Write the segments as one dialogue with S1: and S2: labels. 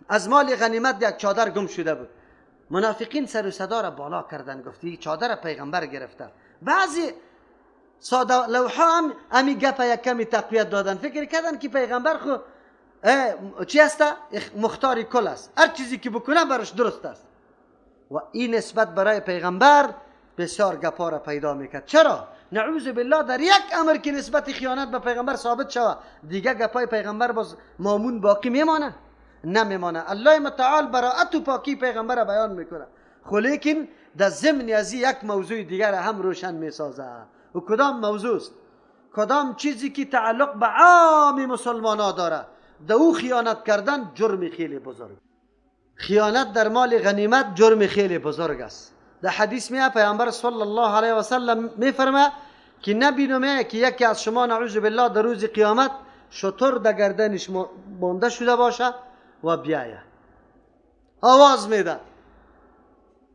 S1: از مال غنیمت یک چادر گم شده بود. منافقین سر و صدا را بالا کردن، گفتی چادر پیغمبر گرفته. بعضی ساده لوحا هم امی گپ یک کمی تقویت دادن، فکر کردن که پیغمبر خو چی است؟ مختار کل است، هر چیزی که بکنه براش درست است. و این نسبت برای پیغمبر بسیار گپا را پیدا میکرد. چرا؟ نعوذ بالله در یک امر که نسبت خیانت به پیغمبر ثابت شود، دیگه گپای پیغمبر باز مامون باقی میمانه؟ نمیمانه. الله متعال براءت و پاکی پیغمبر را بیان میکنه، خو لیکن در ضمن از یک موضوع دیگر هم روشن میسازه. و کدام موضوع است؟ کدام چیزی که تعلق به عام مسلمان ها داره، در او خیانت کردن جرم خیلی بزرگ. خیانت در مال غنیمت جرم خیلی بزرگ است. در حدیث میاد پیامبر صلی الله علیه و سلم میفرمه که نبینم که یکی از شما نعوذ بالله در روز قیامت شتر در گردنش مانده شده باشه و بیایه آواز میده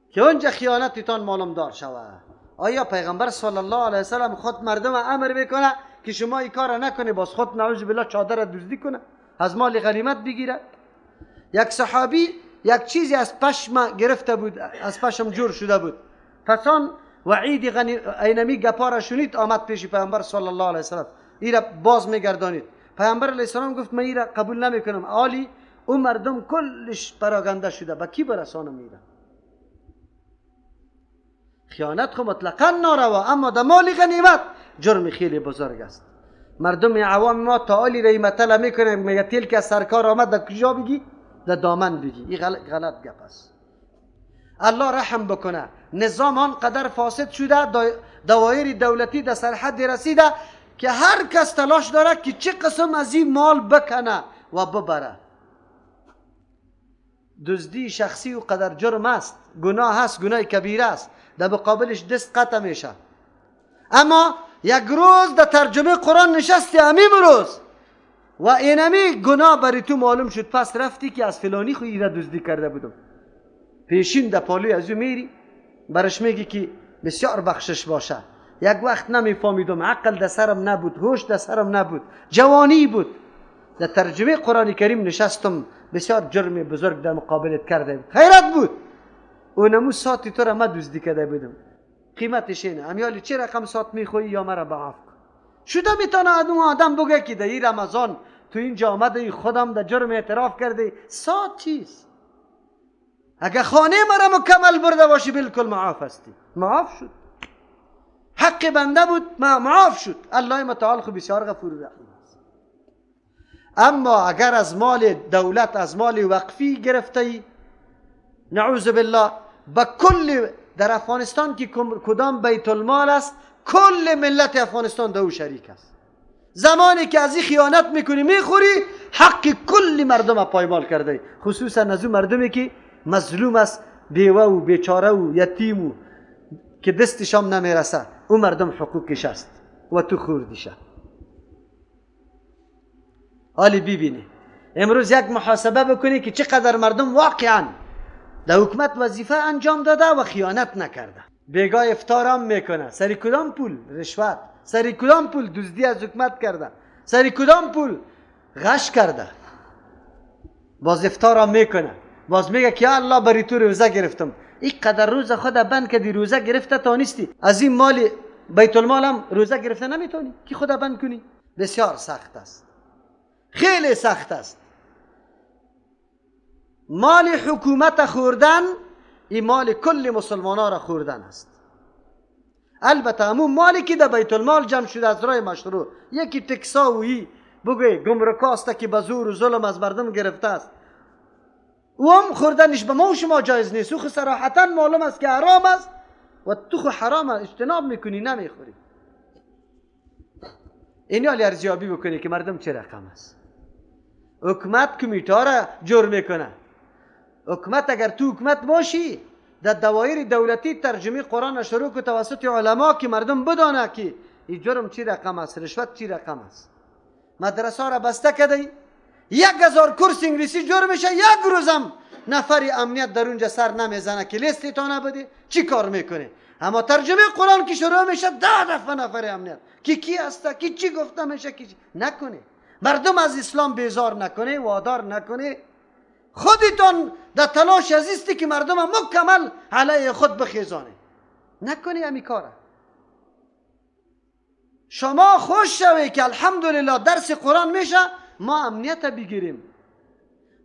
S1: که اونجا خیانتتان معلوم دار شود. آیا پیغمبر صلی الله علیه و سلم خود مردم امر میکنه که شما این کار نکنی، باز خود نعوذ بالله چادر را دزدی کنه، از مال غنیمت بگیره؟ یک صحابی یک چیزی از پشم گرفته بود، از پشم جور شده بود. پس آن وعید اینمی گپا را شنید، آمد پیش پیامبر صلی الله علیه و سلم، ای را باز میگردانید. پیامبر علیه السلام گفت من ای را قبول نمیکنم. عالی اون مردم کلش پراگنده شده، به کی برسانم میره؟ خیانت خو مطلقا ناروا، اما در مال غنیمت جرم خیلی بزرگ است. مردم عوام ما تا عالی را این مطلع میکنه، میگه تیل که از سرکار آمد در کجا بگی؟ در دامن بگی. این غلط گپ است. الله رحم بکنه، نظام آن قدر فاسد شده، دوایر دولتی در سرحد رسیده که هر کس تلاش داره که چه قسم از این مال بکنه و ببره. دزدی شخصی و قدر جرم است، گناه است، گناه کبیره است، در مقابلش دست قطع میشه. اما یک روز در ترجمه قرآن نشستی همین روز و اینمی گناه بری تو معلوم شد، پس رفتی که از فلانی خو ایره دزدی کرده بودم، پیشین در پالوی از او میری برش میگی که بسیار بخشش باشه، یک وقت نمیفهمیدم، عقل در سرم نبود، هوش در سرم نبود، جوانی بود، در ترجمه قرآن کریم نشستم، بسیار جرم بزرگ در مقابلت کرده بود، خیرت بود، اونمو ساعتی تو را ما دزدی کرده بودم، قیمتش اینه، امیالی چه رقم ساعت میخوایی یا مرا معاف کن. شده میتونه آدم بگه که در این رمضان تو اینجا آمده خودم در جرم اعتراف کرده، ساعت چیست؟ اگه خانه مرا مکمل برده باشی بالکل معاف هستی. معاف شد، حق بنده بود، معاف شد. الله متعال خو بسیار غفور رحیم است. اما اگر از مال دولت، از مال وقفی گرفته ای، نعوذ بالله، به کل در افغانستان که کدام بیت المال است، کل ملت افغانستان در او شریک است. زمانی که از این خیانت میکنی میخوری، حق کل مردم پایمال کرده ای، خصوصا از اون مردمی که مظلوم است، بیوه و بیچاره و یتیم و که دستش هم نمیرسه، اون مردم حقوقش است و تو خوردیشه. حالی ببینی امروز یک محاسبه بکنی که چقدر مردم واقعا در حکومت وظیفه انجام داده و خیانت نکرده. بیگاه افطار هم میکنه، سری کدام پول رشوت، سری کدام پول دزدی از حکومت کرده، سری کدام پول غش کرده، باز افطار هم میکنه، باز میگه که الله بری تو روزه گرفتم. این قدر روزه خود بند کردی، روزه گرفته تانستی، از این مال بیت المال هم روزه گرفته نمیتونی که خود بند کنی. بسیار سخت است، خیلی سخت است. مال حکومت خوردن، این مال کل مسلمان ها را خوردن است. البته همون مالی که در بیت المال جمع شده از راه مشروع، یکی تکسا و ای بگوی گمرکاست که به زور و ظلم از مردم گرفته است، او هم خوردنش به ما و شما جایز نیست. او خو صراحتا معلوم است که حرام است و تو خو حرام اجتناب میکنی، نمیخوری. این حالی ارزیابی بکنی که مردم چه رقم است. حکومت کمیته را جور میکنه. حکومت اگر تو حکومت باشی، در دوایر دولتی ترجمه قرآن شروع که توسط علما که مردم بدانه که این جرم چی رقم است، رشوت چی رقم است. مدرسه را بسته کردی، 1000 کورس انگلیسی جور میشه، یک روزم نفری امنیت در اونجا سر نمیزنه که لیست تا نبودی چی کار میکنه. اما ترجمه قرآن که شروع میشه 10 دفعه نفر امنیت کی کی هسته، کی چی گفته میشه، کی چی نکنه. مردم از اسلام بیزار نکنه، وادار نکنه. خودتان در تلاش ازیستی که مردم مکمل علیه خود بخیزانه. نکنی همی کاره. شما خوش شوی که الحمدلله درس قرآن میشه، ما امنیت بگیریم،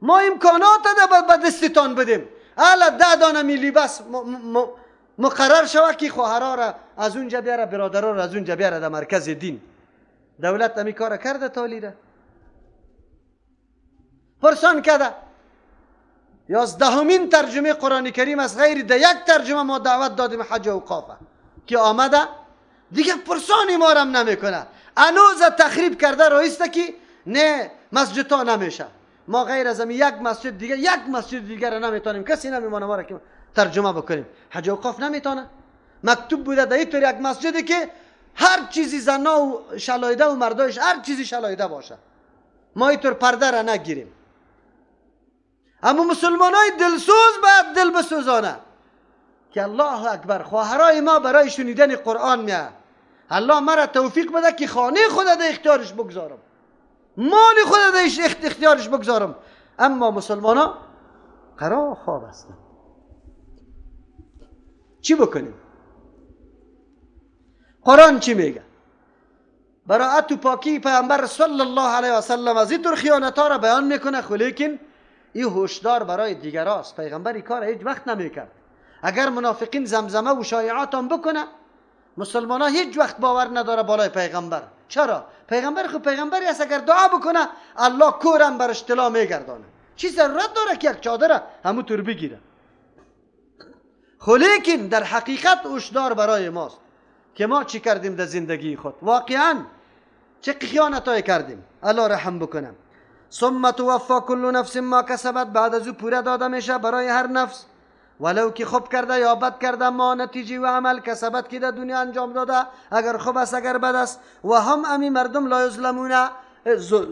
S1: ما امکانات به دستتان بدیم. الا 10 دانه میلی بس مقرر شوه که خواهرها را از اونجا بیاره، برادرها را از اونجا بیاره در مرکز دین. دولت همی کار کرده تالی را پرسان کرده. 11مین ترجمه قرآن کریم از غیر ده یک ترجمه ما دعوت دادیم حج و اوقافه که آمده دیگه پرسانی ما رم نمیکنه. انوز تخریب کرده رئیسته که نه مسجد ها نمیشه. ما غیر از یک مسجد دیگه، یک مسجد دیگه را نمیتونیم، کسی نمیمانه ما را که ترجمه بکنیم. حج و اوقاف نمیتونه. مکتوب بوده در اینطور یک مسجدی که هر چیزی زنا و شلایده و مردایش هر چیزی شلایده باشه، ما اینطور پرده را نگیریم. اما مسلمان های دلسوز باید دل بسوزانه که الله اکبر خواهرای ما برای شنیدن قرآن میه. الله مرا توفیق بده که خانه خود در اختیارش بگذارم، مال خود در اختیارش بگذارم. اما مسلمان ها قرار خواب هستند. چی بکنیم؟ قرآن چی میگه؟ براءت و پاکی پیامبر صلی الله علیه و سلم از اینطور خیانت ها را بیان میکنه، لیکن این هشدار برای دیگراست. پیغمبر این کار هیچ وقت نمیکرد. اگر منافقین زمزمه و شایعات هم بکنه، مسلمان ها هیچ وقت باور نداره بالای پیغمبر. چرا؟ پیغمبر خب پیغمبری است، اگر دعا بکنه الله کورم برش طلا میگردانه. چی ضرورت داره که یک چادر همون طور بگیره؟ لیکن در حقیقت هشدار برای ماست که ما چی کردیم در زندگی خود، واقعا چه خیانتای کردیم. الله رحم بکنه. ثم توفا کل نفس ما کسبت، بعد از او پوره داده میشه برای هر نفس ولو که خوب کرده یا بد کرده، ما نتیجه و عمل کسبت که در دنیا انجام داده، اگر خوب است اگر بد است. و هم امی مردم لا یظلمون،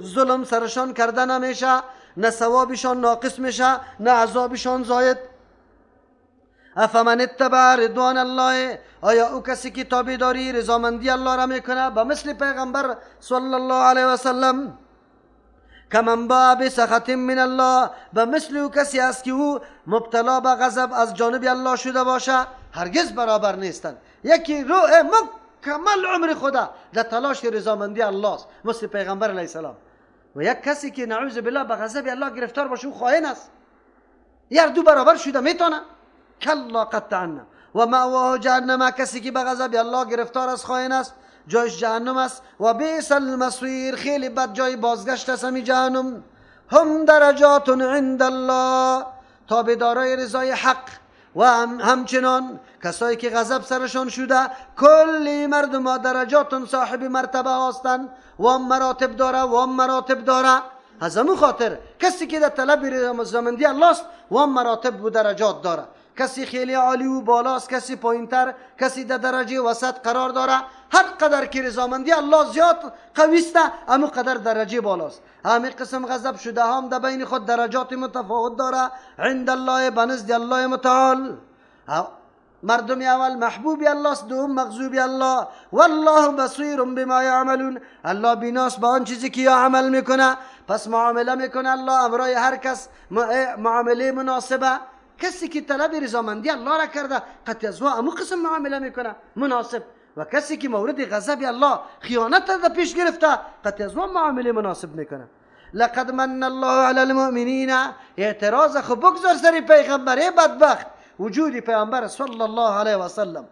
S1: ظلم سرشان کرده نمیشه، نه ثوابشان ناقص میشه نه عذابشان زاید. افمن اتبع رضوان الله، آیا او کسی که تابعداری رضامندی الله را میکنه به مثل پیغمبر صلی الله علیه و سلم، کمن باء بسخط من الله، به مثل او کسی است که او مبتلا به غضب از جانب الله شده باشه، هرگز برابر نیستند. یکی روح مکمل عمر خدا در تلاش رضامندی الله است مثل پیغمبر علیه السلام، و یک کسی که نعوذ بالله به غضب الله گرفتار باشه او خائن است. یک دو برابر شده میتونه؟ کلا قطعا. و مأواه جهنم، کسی که به غضب الله گرفتار است خائن است، جایش جهنم است. و بئس المصیر، خیلی بد جای بازگشت است همی جهنم. هم درجات عند الله، تابعدارای رضای حق و همچنان کسایی که غضب سرشان شده، کلی مردم درجات صاحب مرتبه هستند و هم مراتب داره و هم مراتب داره. از همون خاطر کسی که در طلب رضامندی الله است و هم مراتب و درجات داره. کسی خیلی عالی و بالاست، کسی پایینتر، کسی در درجه وسط قرار داره. هر قدر که رضامندی الله زیاد قوی است، همون قدر درجه بالاست. همین قسم غضب شده هم در بین خود درجات متفاوت داره. عند الله، بنزد الله متعال. مردم اول محبوب الله است، دوم مغضوب الله. والله بصیر بما یعملون، الله بیناست با آن چیزی که یا عمل میکنه. پس معامله میکنه الله امرای هر کس معامله مناسبه. کسی که طلب رضامندی الله را کرده قطع از امو قسم معامله میکنه مناسب، و کسی که مورد غضب الله خیانت را پیش گرفته قطع از معامله مناسب میکنه. لقد من الله علی المؤمنین، اعتراض خو بگذار سر پیغمبر بدبخت. وجود پیامبر صلی الله علیه و سلم،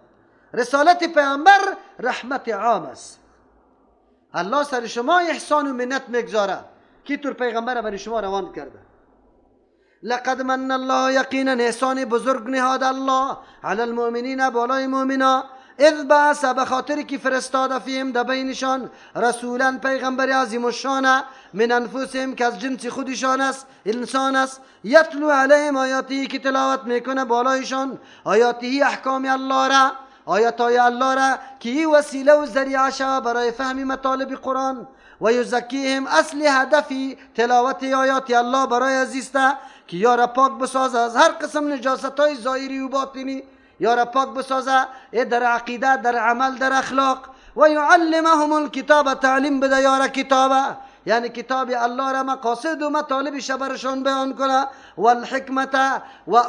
S1: رسالت پیامبر رحمت عام است. الله سر شما احسان و منت میگذاره که طور پیغمبر برای شما روان کرده. لقد من الله، یقینا احسان بزرگ نهاد الله علی المؤمنین، بالای مؤمنا. اذ بعث، به خاطر که فرستاده فیهم، در بینشان، رسولا، پیغمبر عظیم الشان، من انفسهم، که از جنس خودشان است، انسان است. یتلو علیهم آیاته، که تلاوت میکنه بالایشان آیاته، احکام الله را، آیات های الله را، که این وسیله و ذریعه شوه برای فهم مطالب قرآن. و یزکیهم، اصل هدفی تلاوت آیات الله برای عزیزته که یارا پاک بسازه از هر قسم نجاست های ظاهری و باطنی، یارا پاک بسازه در عقیده، در عمل، در اخلاق. و یعلمهم الکتاب، تعلیم بده یارا کتابه. یعنی کتاب الله را مقاصد و مطالبش برشان بیان کنه، والحکمت و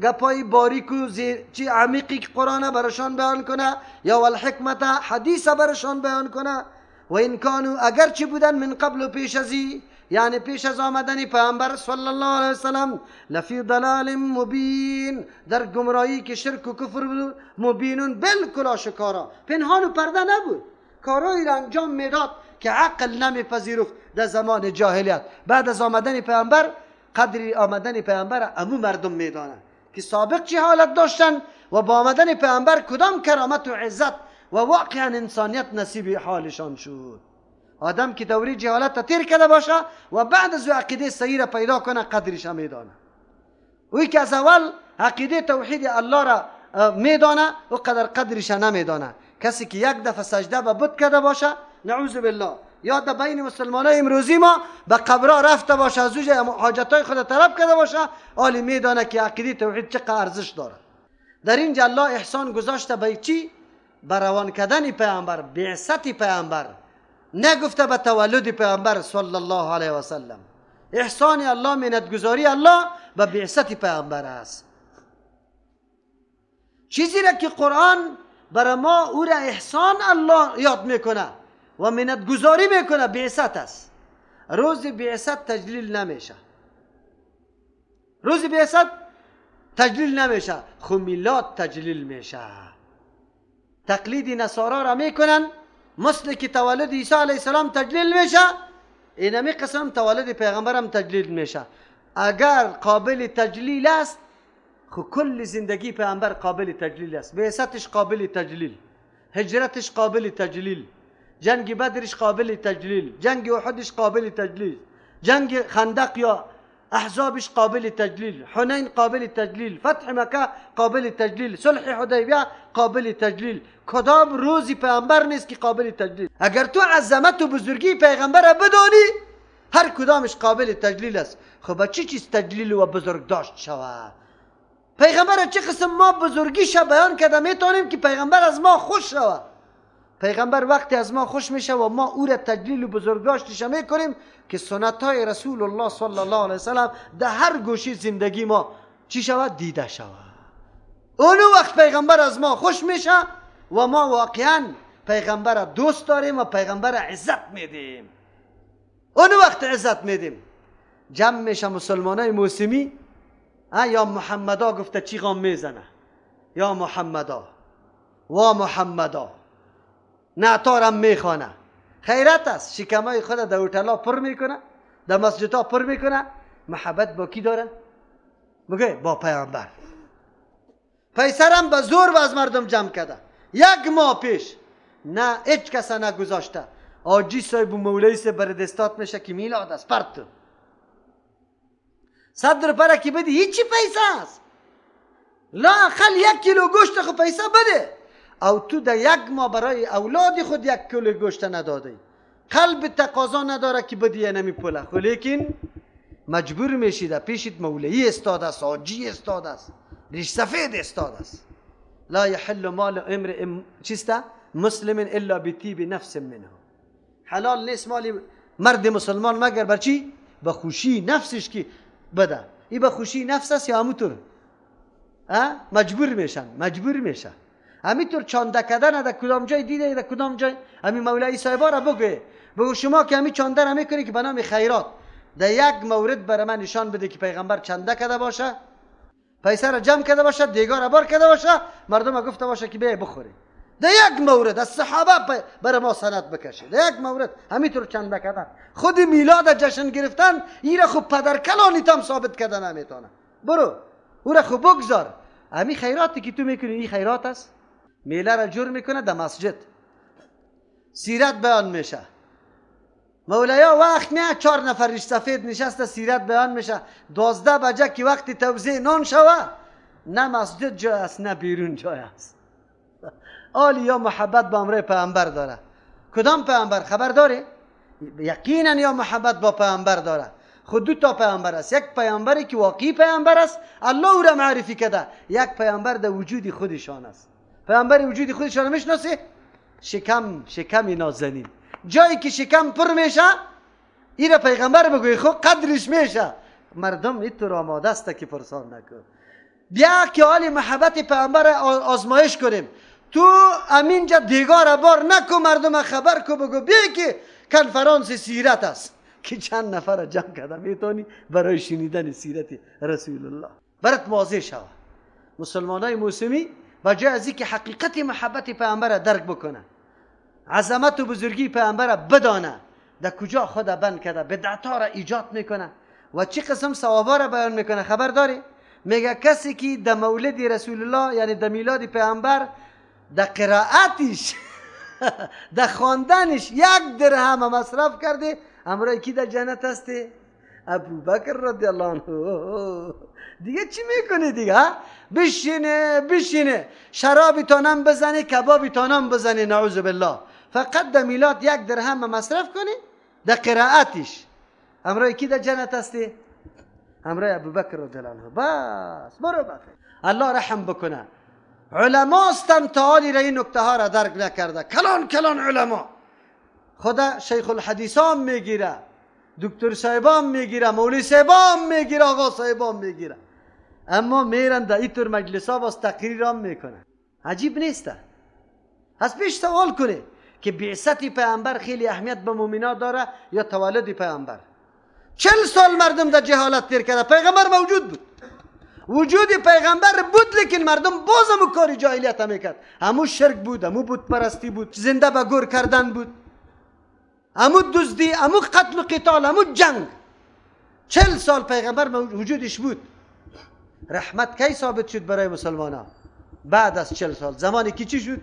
S1: گپای باریک و چی عمیقی قرآن برشان بیان کنه، یا والحکمت حدیث برشان بیان کنه. و این کانو اگرچه بودن من قبل و پیش ازی، یعنی پیش از آمدن پیامبر صلی الله علیه وسلم، لفی ضلال مبین، در گمراهی که شرک و کفر بود، مبینون بالکل آشکارا، پنهان و پرده نبود، کارایی را انجام میداد که عقل نمیپذیرفت در زمان جاهلیت. بعد از آمدن پیامبر، قدر آمدن پیامبر امو مردم میدانند که سابق چه حالت داشتن و با آمدن پیامبر کدام کرامت و عزت و واقعا انسانیت نصیب حالشان شد. آدم که دوری جهالت تیر کرده باشه و بعد از عقیده صحیح را پیدا کنه، قدرش میدانه. اوی که از اول عقیده توحید الله را میدانه او قدر قدرش نمیدانه. کسی که یک دفعه سجده به بت کرده باشه، نعوذ بالله، یا در بین مسلمانای امروزی ما به قبرها رفته باشه، از اوجه حاجتای خود طلب کرده باشه، آلی میدانه که عقیده توحید چقدر ارزش داره. در اینجا الله احسان گذاشته به چی؟ به روان کردن پیامبر، بعثت پیامبر، نگفته به تولد پیامبر صلی الله علیه و سلم. احسان الله، منتگذاری الله به بعثت پیامبر است. چیزی را که قرآن برای ما او را احسان الله یاد میکنه و منتگذاری میکنه، بعثت است. روز بعثت تجلیل نمیشه، روز بعثت تجلیل نمیشه، خو میلاد تجلیل میشه. تقلید نصارا را میکنن، مثل که تولد عیسی علیه السلام تجلیل میشه، اینمی قسم تولد پیغمبرم تجلیل میشه. اگر قابل تجلیل است، خو کل زندگی پیغمبر قابل تجلیل است. بعثتش قابل تجلیل، هجرتش قابل تجلیل، جنگ بدرش قابل تجلیل، جنگ احدش قابل تجلیل، جنگ خندق یا احزابش قابل تجلیل، حنین قابل تجلیل، فتح مکه قابل تجلیل، صلح حدیبیه قابل تجلیل. کدام روزی پیامبر نیست که قابل تجلیل؟ اگر تو عظمت و بزرگی پیغمبر بدانی، هر کدامش قابل تجلیل است. خب با چی چیز تجلیل و بزرگ داشت شود؟ پیغمبر چه قسم ما بزرگیش بیان کرده میتونیم که پیغمبر از ما خوش شود؟ پیغمبر وقتی از ما خوش میشه و ما او را تجلیل و بزرگداشتش میکنیم که سنت های رسول الله صلی الله علیه وسلم در هر گوشه زندگی ما چی شود؟ دیده شود. اونو وقت پیغمبر از ما خوش میشه و ما واقعا پیغمبر دوست داریم و پیغمبر عزت میدیم. اونو وقت عزت میدیم. جمع میشه مسلمانای موسمی، یا محمدا گفته چیغام میزنه، یا محمدا و محمدا، نعتارم میخوانه. خیرت است، شکمای خود در هتل‌ها پر میکنه، در مسجدها پر میکنه. محبت با کی داره؟ میگه با پیامبر. پیسرم به زور از مردم جمع کرده یک ماه پیش، نه هیچ کس نگذاشته. آجی صاحب و مولوی صاحب بر دستات میشه که میلاد است، پرت تو 100 روپیه که بدی هیچی پیسه است، لااقل 1 کیلو گوشت خو پیسه بده. او تو در یک ماه برای اولاد خود 1 کیلو گوشت ندادی، قلب تقاضا نداره که بدی نمی پوله، خو لیکن مجبور میشی در پیشت مولوی استاد است، حاجی استاد است، ریش سفید استاد است. لا یحل مال امرئ چیست مسلم الا بطیب نفس منه. حلال نیست مال مرد مسلمان مگر بر چی؟ به خوشی نفسش که بده. ای به خوشی نفس است یا همونطور مجبور میشن، مجبور میشن. همینطور چانده کردن در کدام جای دیده، در کدام جای همین مولوی صاحبا را بگو، بگو شما که همین چانده را میکنی که به نام خیرات، در یک مورد برای من نشان بده که پیغمبر چنده کرده باشه، پیسه را جمع کرده باشه، دیگار را بار کرده باشه، مردم گفته باشه که بیا بخوری. در یک مورد از صحابه برای ما سند بکشه، در یک مورد همینطور چنده کردن. خود میلاد جشن گرفتن این را خب پدر کلانی تام ثابت کرده نمیتونه. برو او را خب بگذار. همین خیراتی که تو میکنی این خیرات است. میله را جور میکنه در مسجد، سیرت بیان میشه. مولیا وقت نه 4 نفر ریش سفید نشسته سیرت بیان میشه. 12 بجه که وقتی توزیع نان شوه، نه مسجد جای است نه بیرون جای است. آلی یا محبت با امر پیامبر داره. کدام پیامبر خبر داره؟ یقینا یا محبت با پیامبر داره. خود دو تا پیامبر است، یک پیامبری که واقعی پیامبر است، الله او را معرفی کرده، یک پیامبر در وجود خودشان است. پیامبر وجود خودشان میشناسی؟ شکم، شکم نازنین. جایی که شکم پر میشه ایره پیغمبر بگوی خب قدرش میشه. مردم اینطور آماده است که پرسان نکن. بیا که حال محبت پیغمبر آزمایش کنیم. تو امینجا دیگار بار نکو، مردم خبر کو، بگو بیا که کنفرانس سیرت است که چند نفر جمع کرده میتونی برای شنیدن سیرت رسول الله. برات واضح شوه مسلمان های موسمی بجای از اینکه حقیقت محبت پیامبر درک بکنه، عظمت و بزرگی پیامبر بدانه، در کجا خود بند کرده، بدعت ها را ایجاد میکنه و چه قسم ثوابا را بیان میکنه. خبر داری؟ میگه کسی که در مولد رسول الله، یعنی در میلاد پیامبر، در قرائتش در خواندنش 1 درهم مصرف کرده، امرای کی در جنت هستی؟ ابوبکر رضی الله عنه. دیگه چی میکنی دیگه؟ بشینه بشینه شرابی تانم بزنه، کبابی تانم بزنه، نعوذ بالله. فقط در میلاد 1 درهم مصرف کنی در قرائتش، امرای کی در جنت هستی؟ امرای ابوبکر رضی الله عنه. بس برو بخیر. الله رحم بکنه. علما هستن تعالی را این نکته ها را درک نکرده. کلان کلان علما، خدا شیخ الحدیث هم میگیره، دکتر صاحبام میگیره، مولوی صاحبام میگیره، آقا صاحبام میگیره، اما میرن در اینطور مجلس ها باز تقریر هم میکنه. عجیب نیست؟ از پیش سوال کنه که بعثت پیامبر خیلی اهمیت به مؤمنا داره یا تولد پیامبر؟ 40 سال مردم در جهالت تیر کرده، پیغمبر موجود بود، وجود پیغمبر بود، لیکن مردم باز همو کار جاهلیت هم میکرد، همو شرک بود، همو بت پرستی بود، زنده به گور کردن بود، همو دزدی، همو قتل و قتال، همو جنگ. 40 سال پیغمبر وجودش بود. رحمت کی ثابت شد برای مسلمان ها؟ بعد از 40 سال. زمانی که چی شد؟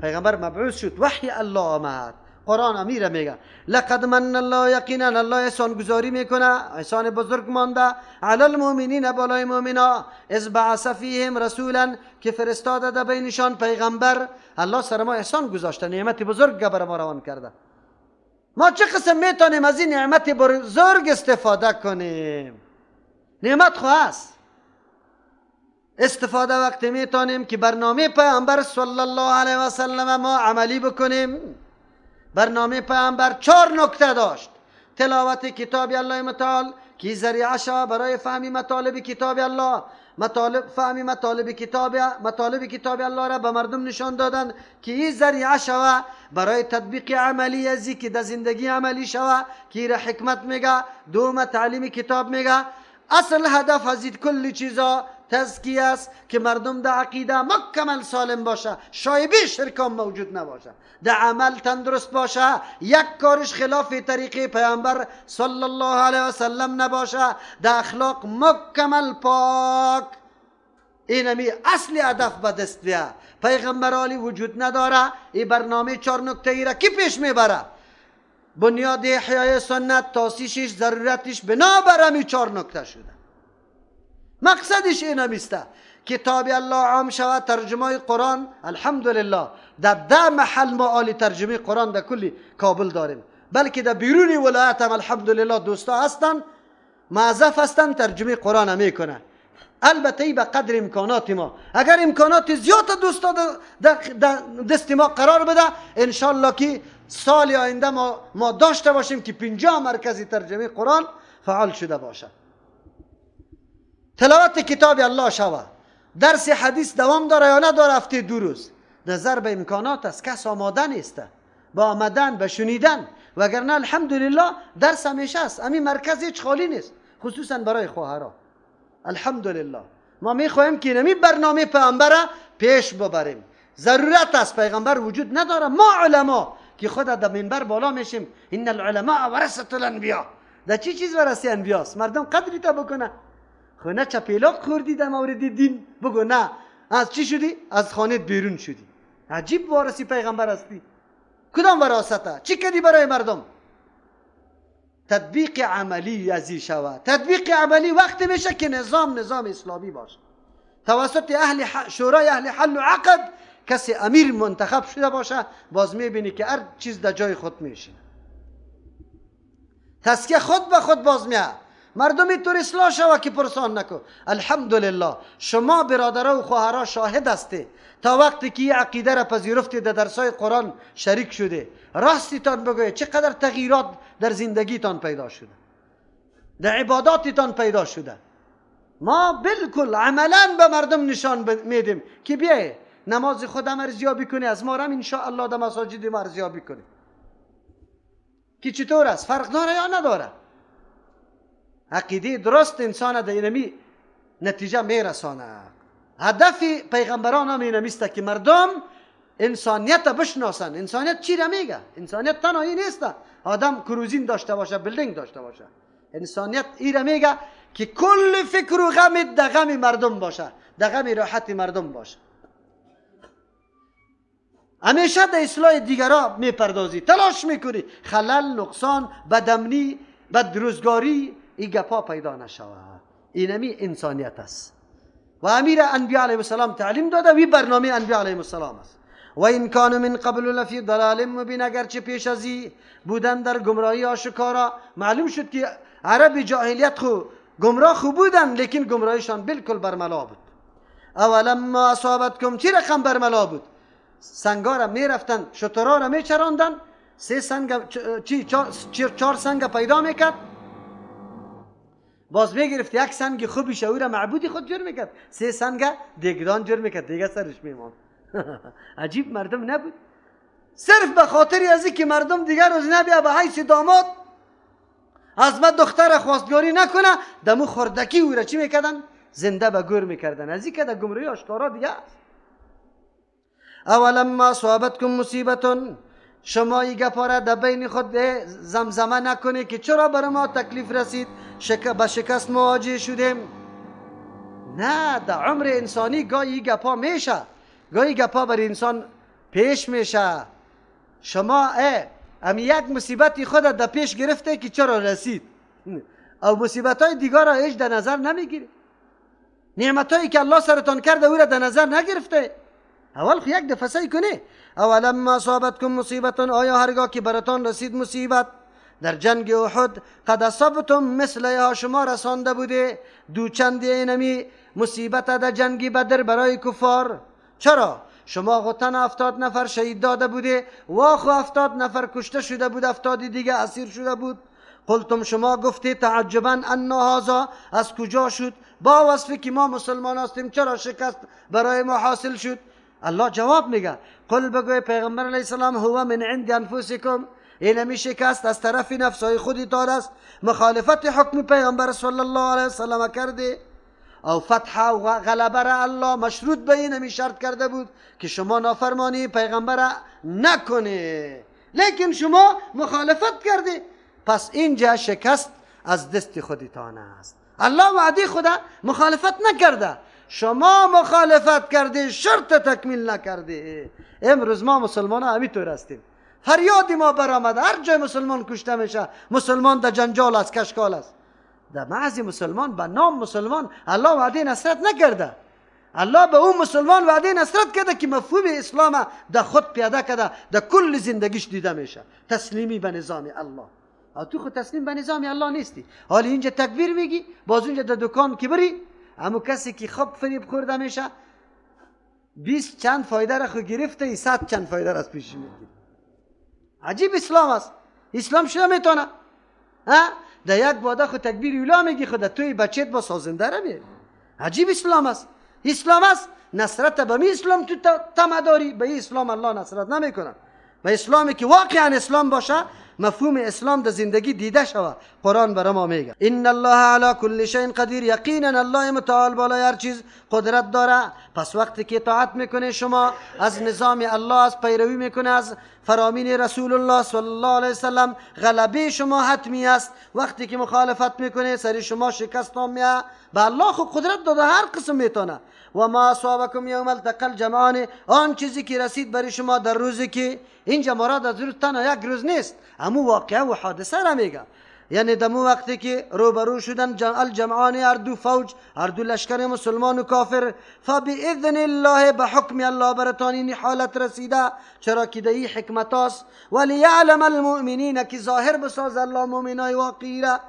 S1: پیغمبر مبعوث شد، وحی الله آمد، قرآن امیره میگه لقد من الله، یقینا الله احسان گذاری میکنه، احسان بزرگ مانده، علی المؤمنین، بالای مؤمنا، اذ بعث فیهم رسولا، که فرستاده در بینشان پیغمبر. الله سر ما احسان گذاشته، نعمت بزرگ بر ما روان کرده. ما چه قسم میتونیم از این نعمت بزرگ استفاده کنیم؟ نعمت خو هست، استفاده وقتی میتونیم که برنامه پیامبر صلی الله علیه و سلم ما عملی بکنیم. برنامه پیامبر 4 نکته داشت: تلاوت کتاب الله متعال که ذریعه شود برای فهم مطالب کتاب الله، مطالب فهم مطالب کتاب، مطالب کتاب الله را به مردم نشان دادن که این ذریعه شود برای تطبیق عملی ازی که در زندگی عملی شود، که را حکمت میگه. دوم تعلیم کتاب میگه. اصل هدف از این کل چیزا تزکیه است که مردم در عقیده مکمل سالم باشه، شایبه شرکان موجود نباشه، در عمل تندرست باشه، یک کارش خلاف طریقه پیامبر صلی الله علیه و سلم نباشه، در اخلاق مکمل پاک. اینمی اصل هدف به دست بیا. پیغمبر عالی وجود نداره. این برنامه 4 نکته ای را کی پیش میبره؟ بنیاد احیای سنت، تاسیسش، ضرورتش بنابر همی 4 نکته شده. مقصدش این همیسته کتاب الله عام شود، ترجمه قرآن الحمدلله در 10 محل ما عالی ترجمه قرآن در کلی کابل داریم، بلکه در بیرون ولایت هم الحمدلله دوستا هستن، معذف هستن، ترجمه قرآن هم میکنه. البته ای به قدر امکانات ما، اگر امکانات زیاد دوستا دست ما قرار بده، انشالله که سال آینده ما داشته باشیم که 50 مرکز ترجمه قرآن فعال شده باشه. تلاوت کتاب الله شوه، درس حدیث دوام داره یا نداره؟ هفته 2 روز. نظر به امکانات است، کس آماده نیست با آمدن به شنیدن، وگرنه الحمدلله درس همیشه است. همین مرکز هیچ خالی نیست، خصوصا برای خواهرها. الحمدلله ما میخواهیم که نمی برنامه پیامبر پیش ببریم. ضرورت است، پیغمبر وجود نداره. ما علما که خود در منبر بالا میشیم، ان العلماء ورثه الانبیاء، در چی چیز ورثه انبیاست؟ مردم قدری تا بکنه. خو نه چپیلاق خوردی در مورد دین، بگو نه از چی شدی؟ از خانه بیرون شدی. عجیب وارثی پیغمبر هستی. کدام وراثته؟ چی کردی برای مردم؟ تطبیق عملی ازی شود. تطبیق عملی وقتی میشه که نظام اسلامی باشه، توسط اهل شورای اهل حل و عقد کسی امیر منتخب شده باشه، باز میبینی که هر چیز در جای خود میشینه. تزکیه خود به خود باز میاد. مردم اینطور اصلاح شوه که پرسان نکن. الحمدلله شما برادرها و خواهرها شاهد هستی تا وقتی که این عقیده را پذیرفتی، در درسای قرآن شریک شده، راستیتان بگوید چقدر تغییرات در زندگیتان پیدا شده، در عباداتتان پیدا شده. ما بالکل عملا به مردم نشان میدیم که بیای نماز خودم ارزیابی کنی، از ما رم انشاءالله در مساجد ما ارزیابی کنی که چطور است، فرق داره یا نداره. عقیده درست انسان در اینمی نتیجه میرسانه. هدف پیغمبران هم اینمیست که مردم انسانیت بشناسن. انسانیت چی را میگه؟ انسانیت تنها این نیست آدم کروزین داشته باشه، building داشته باشه. انسانیت ای را میگه که کل فکر و غم در غم مردم باشه، در غم راحت مردم باشه. همیشه در اصلاح دیگرا میپردازی، تلاش میکنی خلل، نقصان، بدامنی، بدروزگاری این گپا پیدا نشود. اینمی انسانیت است و امیر انبیاء علیه السلام تعلیم داده و برنامه انبیاء علیه السلام است. و این کان من قبل لفی ضلال مبین، اگرچه پیش از این بودن در گمراهی آشکارا. معلوم شد که عرب جاهلیت خو گمراه خو بودن، لیکن گمراهیشان بالکل برملا بود. اولما اصابتکم، چی رقم برملا بود؟ سنگا را میرفتن، شترا را میچراندن، سه سنگ چی چهار سنگ پیدا میکرد، باز میگرفت یک سنگ خوبیش او را معبودی خود جور میکرد، سه سنگ دیگدان جور میکرد، دیگه سرش میماند. عجیب مردم نبود؟ صرف به خاطر از که مردم دیگر روز نبیا به حیث داماد از ما دختر خواستگاری نکنه، دمو خردکی او را چی میکردن؟ زنده به گور میکردن. از این که در گمراهی آشکارا دیگه است. اولما اصابتکم مصیبتون، شما این گپا را در بین خود زمزمه نکنه که چرا بر ما تکلیف رسید، به شکست مواجه شدیم. نه، در عمر انسانی گاهی گپا میشه، گاهی گپا بر انسان پیش میشه. شما ام یک مصیبتی خود در پیش گرفته که چرا رسید، او مصیبت های دیگر را هیچ در نظر نمیگیری، نعمت هایی که الله سرتان کرده او را در نظر نگرفته. اول خو یک دفعه سعی کنی. اولما اصابتکم مصیبت، آیا هرگاه که براتان رسید مصیبت در جنگ احد، قد اصابتم مثلها، شما رسانده بوده دو چند اینمی مصیبت در جنگ بدر برای کفار. چرا؟ شما غتن 70 نفر شهید داده بوده، واخو 70 نفر کشته شده بود، 70 دیگه اسیر شده بود. قلتم، شما گفتی تعجبا ان هذا، از کجا شد؟ با وصفی که ما مسلمان هستیم چرا شکست برای ما حاصل شد؟ الله جواب میگه، قل، بگوی پیغمبر علیه السلام، هو من عند انفسکم، اینمی شکست از طرف نفسهای خودتان است، مخالفت حکم پیغمبر صلی الله علیه وسلم کرده، او فتح و غلبه را الله مشروط به اینمی شرط کرده بود که شما نافرمانی پیغمبر نکنه، لیکن شما مخالفت کرده، پس اینجا شکست از دست خودتان است. الله وعده خدا مخالفت نکرده، شما مخالفت کرده، شرط تکمیل نکرده. امروز ما مسلمان ها همینطور هستیم، فریاد ما برآمده، هر جای مسلمان کشته میشه، مسلمان در جنجال است، کشکال است. در بعضی مسلمان به نام مسلمان الله وعده نصرت نکرده، الله به اون مسلمان وعده نصرت کرده که مفهوم اسلام در خود پیاده کرده، در کل زندگیش دیده میشه، تسلیمی به نظام الله. تو خود تسلیم به نظام الله نیستی، حالا اینجا تکبیر میگی، باز اونجا در دکان که بری، اما کسی که خوب فریب خورده میشه 20 چند فایده را خو گرفته، 100 چند فایده را از پیش میگیره. عجیب اسلام است. اسلام شده میتونه در یک باده خود تکبیر اولا میگی، خود توی بچت با سازنده را میاری. عجیب اسلام است. اسلام است نصرت به می اسلام تو طمع داری، به اسلام الله نصرت نمیکنه. به اسلامی که واقعا اسلام باشه، مفهوم اسلام در زندگی دیده شوه. قرآن برای ما میگه ان الله علی کل شیء قدیر، یقینا الله متعال بالای هر چیز قدرت داره. پس وقتی که اطاعت میکنه شما از نظام الله، از پیروی میکنه از فرامین رسول الله صلی الله علیه وسلم، غلبه شما حتمی است. وقتی که مخالفت میکنه سر شما شکست میاد. به الله خود قدرت داده، هر قسم میتونه. و ما اصابکم یوم التقى الجمعان، آن چیزی که رسید برای شما در روزی که اینجا مراد از روز تنها یک روز نیست، همو واقعه و حادثه را میگه. یعنی دمو وقتی که روبرو شدن الجمعان، هر دو فوج، هر دو لشکر مسلمان و کافر، فباذن الله، به حکم الله برتان این حالت رسیده، چرا که در این حکمت است. ولیعلم المؤمنین، که ظاهر بساز الله مؤمنای واقعی را،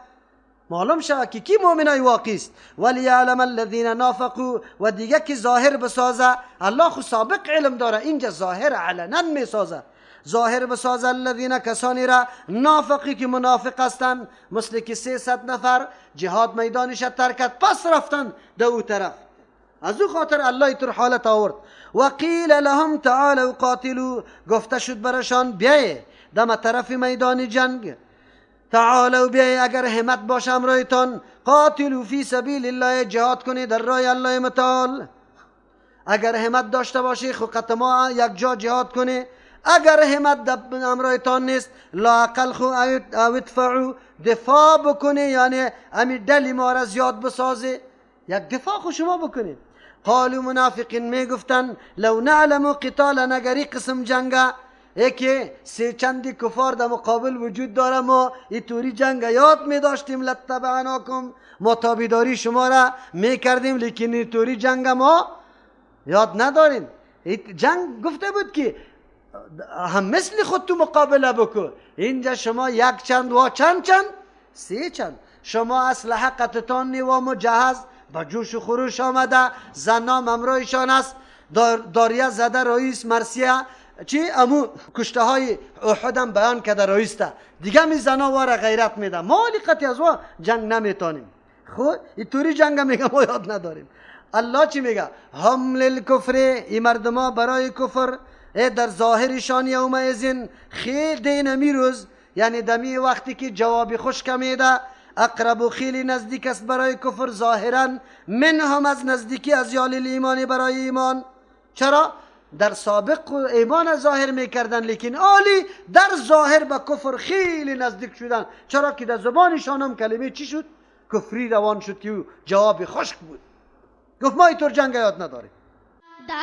S1: معلوم شود که کی مؤمنای واقعی است. ولیعلم الذین نافقوا، و دیگه که ظاهر بسازه، الله خو سابق علم داره، اینجا ظاهر علنا میسازه. ظاهر بساز الذین کسانی را نافقی که منافق هستند، مثل که 300 نفر جهاد میدانش ترکت پس رفتن ده او طرف. از او خاطر الله تر حالت آورد. و قیل لهم تعالوا قاتلوا، گفته شد برشان بیای دم طرف میدان جنگ، تعالوا بیای اگر همت باشه امرایتان، قاتلوا فی سبیل الله، جهاد کنید در راه الله متعال. اگر همت داشته باشی خو قط ما یک جا جهاد کنی، اگر همت امرایتان نیست لااقل خو او ادفعوا، دفاع بکنی، یعنی امی دلی ما را زیاد بسازی، یک دفاع خو شما بکنید. قالوا منافقین می گفتن لو نعلم قتالا، اگر ای قسم جنگه یکی سه چندی کفار در مقابل وجود داره، ما ای توری جنگ یاد می داشتیم، لتبعناکم، ما تابعداری شما را می کردیم، لیکن ای توری جنگ ما یاد نداریم. جنگ گفته بود که هم مثل خود تو مقابله بکن، اینجا شما یک چند و چند چند سه چند، شما اسلحه قطتان نی و مجهز با جوش و خروش آمده، زنام امرایشان است، داریه زده رئیس مرسیه چی امو کشته های احد هم بیان کرده رئیسته دیگه، می زنا واره غیرت میده، ما قطعی از وا جنگ نمیتونیم، خب اینطوری جنگ میگه ما یاد نداریم. الله چی میگه؟ هم للکفر، ای مردما برای کفر در ظاهرشان یومئذ خیلی دین میروز، یعنی دمی وقتی که جواب خشک میده، اقرب خیلی نزدیک است برای کفر ظاهرا، من هم از نزدیکی از یال ایمان برای ایمان. چرا؟ در سابق ایمان ظاهر میکردن، لیکن آلی در ظاهر به کفر خیلی نزدیک شدن، چرا که در زبانشان هم کلمه چی شد؟ کفری روان شد که جواب خشک بود. گفت ما اینطور جنگ یاد نداریم.